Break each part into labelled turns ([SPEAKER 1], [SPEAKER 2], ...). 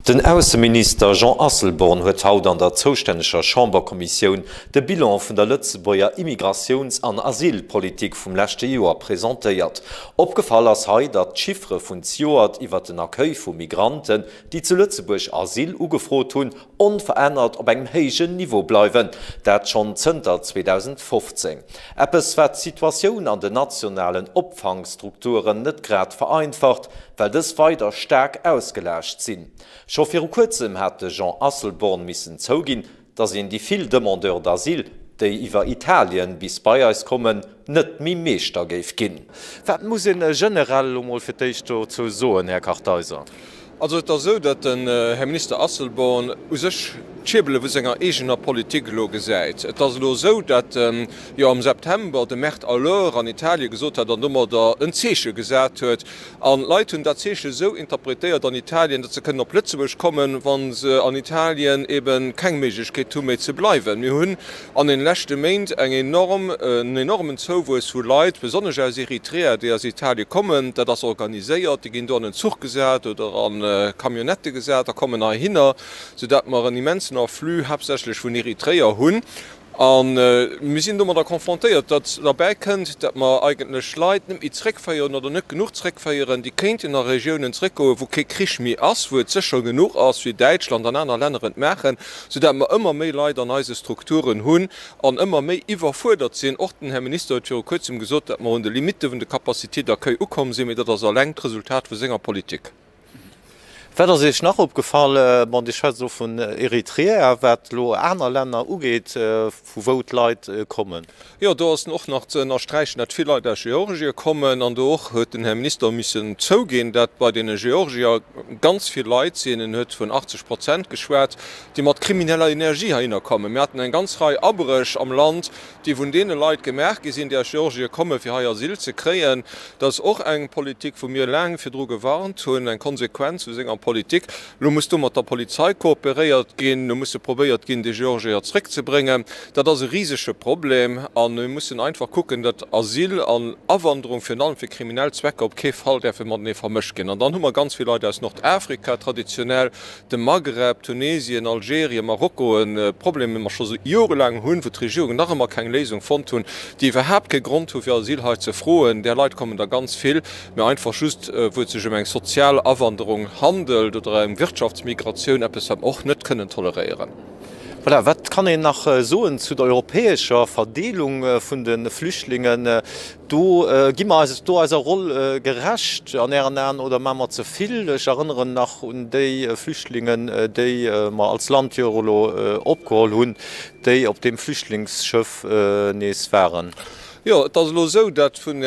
[SPEAKER 1] Den Ausseminister Jean Asselborn huet haut an der zoustänneger Chamberkommissioun de Bilan vun der Lëtzebuerger Immigratiouns an Asylpolitik vum leschte Joer presentéiert. Opgefall ass hei, datt d'Chiffere vun zjoert iwwer den Accueil vu Migranten, déi zu Lëtzebuerg Asyl ugefrot hunn, onverännert op engem héijen Niveau bleiwen, dat schonn zënter 2015. Eppes, wat d'Situatioun an den nationalen Opfangstrukturen net grad vereinfacht, well dës weider staark ausgelaascht sinn. Scho viru kuerzem hat de Jean Asselborn missen zouginn, datt een déi vill Demandeurs d'asile, déi iwwer Italien bis bei eis kommen, net méi Meeschter géif ginn. Wat muss een generell elo mol fir d'éischt dozou soen, Här Kartheiser?
[SPEAKER 2] Also et ass esou, datt den Här Minister Asselborn u sech d'Schierbele vu senger eegener Politik elo gesäit. Et ass elo esou, datt en jo am September de Mert alors an Italien gesot hat an domadder en Zeeche gesat huet. An d'Leit hunn dat Zeeche esou interpretéiert an Italien, datt se kënnen op Lëtzebuerg kommen, wa se an Italien ebe keng Méiglechkeet hu méi ze bleiwen. Mir hunn an den leschte Méint eng enorm, en enormen Zouwuess vu Leit, besonnesch aus Eritrea, déi aus Italie kommen. Dat ass organiséiert, déi ginn do an en Zuch gesat oder a Camionnettë gesat a kommen heihinner, soudatt mer en immensen Afflux haaptsächlech vun Eritreer hunn. A mir sinn domadder confrontéiert, datt derbäi kënnt, datt mer eigentlech Leit net méi zréckféieren oder net genuch zréckféieren, déi kéinten a Regiounen zréckgoen, wou kee Krich méi ass, wou et sécher genuch ass, wéi Däitschland an aner Länner et maachen, soudatt mer ëmmer méi Leit an eise Strukturen hunn an ëmmer méi iwwerfuerdert sinn. Och den Här Minister huet viru Kuerzem gesot, datt mer un de Limitte vun de Capacités d'accueil ukomm sinn, mee dat ass eleng d'Resultat vu senger Politik.
[SPEAKER 1] Wat ass Iech nach opgefall? Bon, Dir schwätzt elo vun Eritrea, wat elo aner Länner ugeet, vu wou d'Leit kommen.
[SPEAKER 2] Jo, do ass och nach ze ënnersträichen, dat vill Leit aus Georgie kommen. An do och huet den Här Minister missen zouginn, dat bei deene Georgier ganz vill Leit sinn, en huet vun 80 Prozent geschwat, déi mat krimineller Energie heihinner kommen. Mir haten eng ganz Rei Abréch am Land, déi vun deene Leit gemaach gi sinn, déi aus Georgien kommen, fir hei Asyl ze kréien. Dat ass och eng Politik, wou mir laang virdru gewarnt hunn, eng Konsequenz vu senger Politik. Elo muss do mat der Polizei kooperéiert ginn, elo musse probéiert ginn, déi Georgier zréckzebréngen. Dat ass e risege Problem a mir mussen einfach kucken, datt Asyl an Awanderung, virun allem fir kriminell Zwecker, op kee Fall däerfe matenee vermëscht ginn. An dann hu mer ganz vill Leit aus Nordafrika, traditionell, de Maghreb, Tunesien, Algerien, Marokko, e Problem, dee mer scho jorelaang hunn, wou d'Regierungen nach ëmmer keng Léisung fonnt hunn, déi iwwerhaapt kee Grond hu fir Asyl hei ze froen. Där Leit kommen der ganz vill, mä einfach just, wou et sech ëm eng sozial Awanderung handelt oder eng Wirtschaftsmigratioun, eppes wat mer och net kënnen toleréieren.
[SPEAKER 1] Voilà, wat kann een nach soen zu der europäescher Verdeelung vun de Flüchtlingen? Do gi mer eis do eiser Roll gerecht an Ären Aen oder maache mer ze vill? Ech erënneren nach un déi Flüchtlingen, déi mer als Land jo elo opgeholl hunn, déi op deem Flüchtlingsschëff nees waren.
[SPEAKER 2] Jo, et ass elo esou, datt vun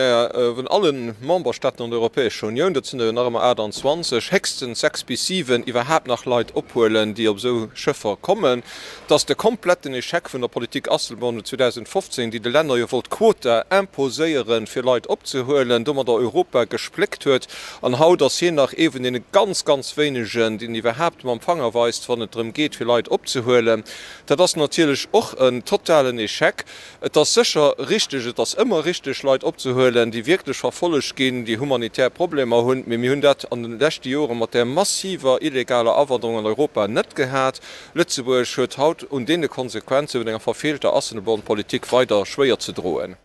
[SPEAKER 2] alle Memberstaaten an der Europäescher Unioun, dat sinn der jo nach ëmmer 28, héchstens 6 bis 7 iwwerhaapt nach Leit ophuelen, déi op esou Schëffer kommen. Et ass de kompletten Echec vun der Politik Asselborn 2015, déi de Länner jo wollt Quota imposéieren, fir Leit opzehuelen, domadder Europa gespléckt huet. An haut ass hien nach ee vun deene ganz, ganz wéinegen, deen iwwerhaapt mam Fanger weist, wann et drëm geet, fir Leit opzehuelen. Dat ass natierlech och en totalen Echec. Et ass sécher richteg, et ass ëmmer richteg, Leit opzehuelen, déi wierklech verfollegt ginn, déi humanitär Problemer hunn. Mee mir hunn dat an de leschte Jore mat där massiver illegaler Awanderung an Europa net gehat. Lëtzebuerg huet haut un deene Konsequenze vun enger verfeelter Asselborn-Politik weider schwéier ze droen.